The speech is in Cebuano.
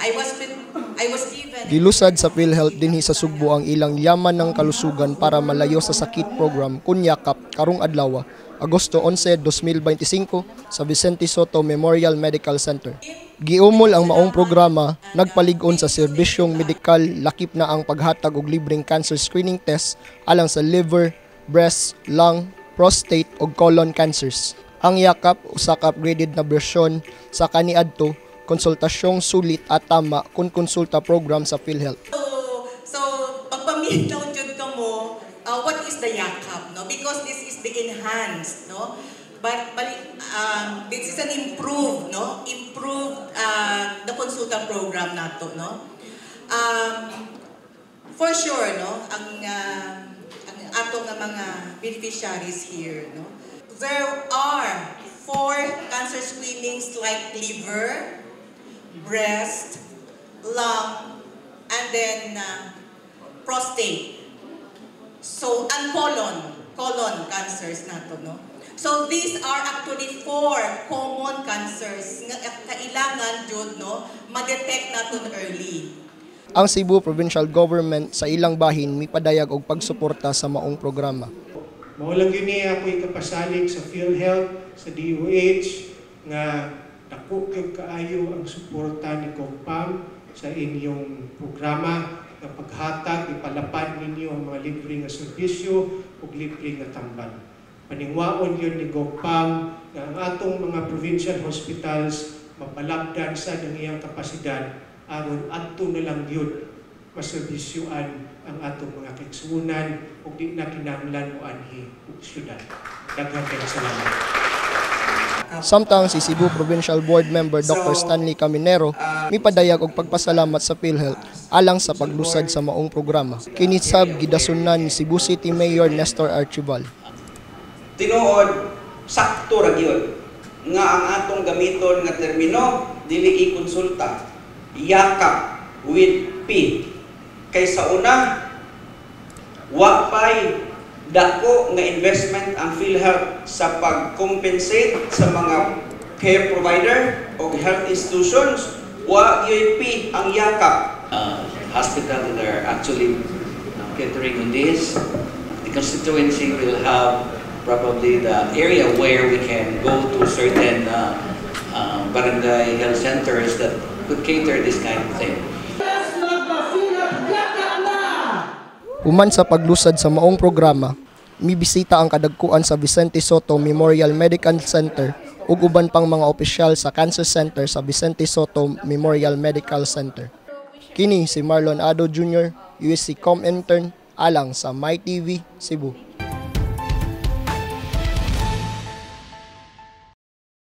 I was given Gilusad sa PhilHealth dinhi sa Sugbo ang ilang Yaman ng Kalusugan para Malayo sa Sakit program kun Yakap karong adlaw, Agosto 11, 2025, sa Vicente Sotto Memorial Medical Center. Giumol ang maong programa nagpalig-on sa serbisyong medikal, lakip na ang paghatag og libreng cancer screening test alang sa liver, breast, lung, prostate ug colon cancers. Ang Yakap usa ka upgraded na bersyon sa kaniadto Konsultasyong Sulit at Tama kun Konsulta program sa PhilHealth. So pagpaminaw jud kamo, what is the Yakap, no? Because this is the enhanced, no? But bali, this is an improved, no? Improved the Konsulta program nato, no? For sure, no? Ang ato nga mga beneficiaries here, no? There are four cancer screenings like liver, breast, lung, and then prostate. So, and colon cancers nato, no? So, these are actually four common cancers nga kailangan jud, no, ma-detect naton early. Ang Cebu Provincial Government sa ilang bahin mipadayag og pagsuporta sa maong programa. Mao lang gyud ni ako'y kapasalig sa PhilHealth, sa DOH, nga dako gyud kaayo ang suporta ni Gov Pam sa inyong programa nga paghatag, ipalapad ninyo ang mga libre nga serbisyo ug libre nga tambal. Paningwaon gyud ni Gov Pam nga ang atong mga provincial hospitals mapalabdan sa ang iyang kapasidad aron adto na lang gyud maserbisyuan ang atong mga kaigsuonan ug di na kinahanglan moanhi og syudad. Daghan kayong salamat. Samtang si Cebu Provincial Board Member Dr. Stanley Caminero mipadayag og pagpasalamat sa PhilHealth alang sa paglusad sa maong programa. Kini sab gidasunan ni Cebu City Mayor Nestor Archival. Tinuod, sakto ra gyud nga ang atong gamiton nga termino dili i-konsulta, Yakap with P, kay sa una wa pay dako nga investment ang PhilHealth sa pag-compensate sa mga care provider o health institutions. Wa gyud P ang Yakap. Hospital that are actually catering on this. The constituency will have probably the area where we can go to certain barangay health centers that could cater this kind of thing. Human sa paglusad sa maong programa, mibisita ang kadagkuan sa Vicente Sotto Memorial Medical Center ug uban pang mga opisyal sa Cancer Center sa Vicente Sotto Memorial Medical Center. Kini si Marlon Ado Jr., USC Com Intern, alang sa MyTV Cebu.